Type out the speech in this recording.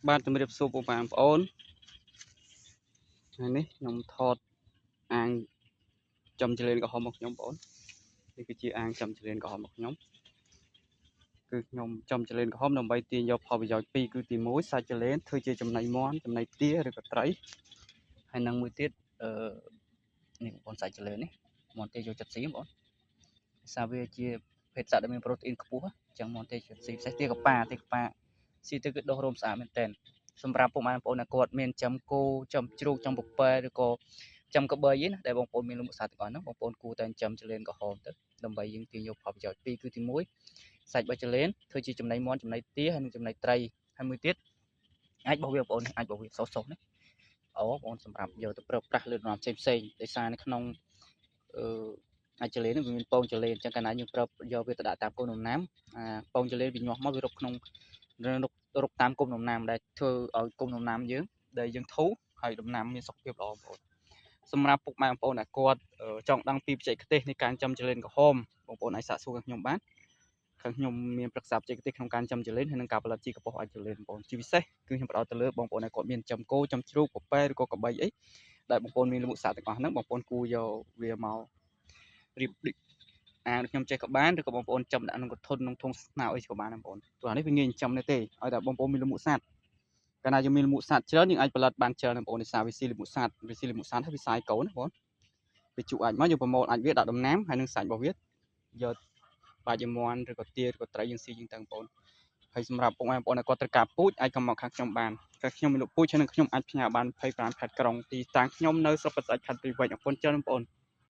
បាទជំរាបសួរពុកម៉ែបងប្អូនថ្ងៃនេះខ្ញុំថតអាងចំចលេនក្រហមរបស់ខ្ញុំបងប្អូននេះគឺជាអាងចំចលេនក្រហមរបស់ខ្ញុំគឺខ្ញុំចំចលេនក្រហមដើម្បីទាញយកផលប្រយោជន៍ពីរគឺទី1សាច់ចលេនធ្វើជាចំណីមាន់ចំណីទាឬក៏ត្រីហើយនិងមួយទៀតអឺនេះបងប្អូនសាច់ចលេននេះមាន់ទាយកចិត្តស៊ីបងប្អូនសារវាជាភេទសត្វដែលមានប្រូតេអ៊ីនខ្ពស់អញ្ចឹងមាន់ទាចិត្តស៊ីពិសេសទាកប៉ាទាកប៉ាស៊ីទៅគឺដុះរោមស្អាតមែនទែនសម្រាប់ពុកម៉ែបងប្អូនដែលគាត់មានចំគោចំជ្រូកចំពពែឬក៏ចំក្បីណាដែលបងប្អូនមានលំសាស្ត្រទាំងអស់ហ្នឹងបងប្អូនគួរតែចំចលេនក្រហមទៅដើម្បីយើងទាញយកផលប្រយោជន៍ពីរគឺទី1សាច់របស់ចលេនធ្វើជាចំណីមាន់ចំណីទាហើយនិងចំណីត្រីហើយមួយទៀតអាចបោះវាបងប្អូនអាចបោះវាសុសសុសនេះអូបងប្អូនសម្រាប់យកទៅប្រើប្រាស់លើដំណាំផ្សេងផ្សេងដោយសារនៅក្នុងអឺអាចចលេននេះវាមានពងចលេនអញ្ចឹងកាលណាយើងប្រើយកវាទៅដាក់តាមគុំដំណាំអាពងចលេនវាញាស់មកវារុកក្នុងរុកតាមគុំដំណាំដែលធ្វើឲ្យគុំដំណាំយើងដែលយើងធូរហើយដំណាំមានសុខភាពល្អបងប្អូនសម្រាប់ពុកម៉ែបងប្អូនដែលគាត់ចង់ដឹងពីបច្ចេកទេសនៃការចំចលេនក្រហមបងប្អូនអាចសាកសួរខាងខ្ញុំបានខាងខ្ញុំមានប្រឹក្សាបច្ចេកទេសក្នុងការចំចលេនហើយនិងការផលិតជីកប៉ុសអាចចលេនបងប្អូនជាពិសេសគឺខ្ញុំផ្ដោតទៅលើបងប្អូនដែលគាត់មានចំគោចំជ្រូកពពែឬក៏កបីអីដែលបងប្អូនមានលមុខសាកទាំងអស់ហ្នឹងបងប្អូនគួរយកវាមករៀបដូចអានខ្ញុំចេះក៏បានឬក៏បងប្អូនចំដាក់ក្នុងកធុនក្នុងធុងស្នោអីក៏បានដែរបងប្អូនព្រោះអានេះវាងាយចិញ្ចឹមទេឲ្យតែបងប្អូនមានលមុខសត្វកាលណាយើងមានលមុខសត្វច្រើនយើងអាចផលិតបានច្រើនបងប្អូនដោយសារវាស៊ីលមុខសត្វវាស៊ីលមុខសត្វហើយវាសាយកូនណាបងប្អូនវាជក់អាចមកយើងប្រមូលអាចវាដាក់ដំណាំហើយនឹងសាច់របស់វាយកបាច់មាន់ឬក៏ទាឬក៏ត្រីយើងស៊ីយើងទៅបងប្អូនហើយសម្រាប់ពុកម៉ែបងប្អូនដែលគាត់ត្រូវការពូជអាចក៏មកខាងខ្ញុំបានខាងខ្ញុំមានលក់ពូជហើយនឹងខ្ញុំអាចផ្ញើបាន25ខេត្តក្រុងទីតាំងខ្ញុំនៅស្រុកប្រាសាទខេត្តព្រៃវែងអរគុណច្រើនបងប្អូន។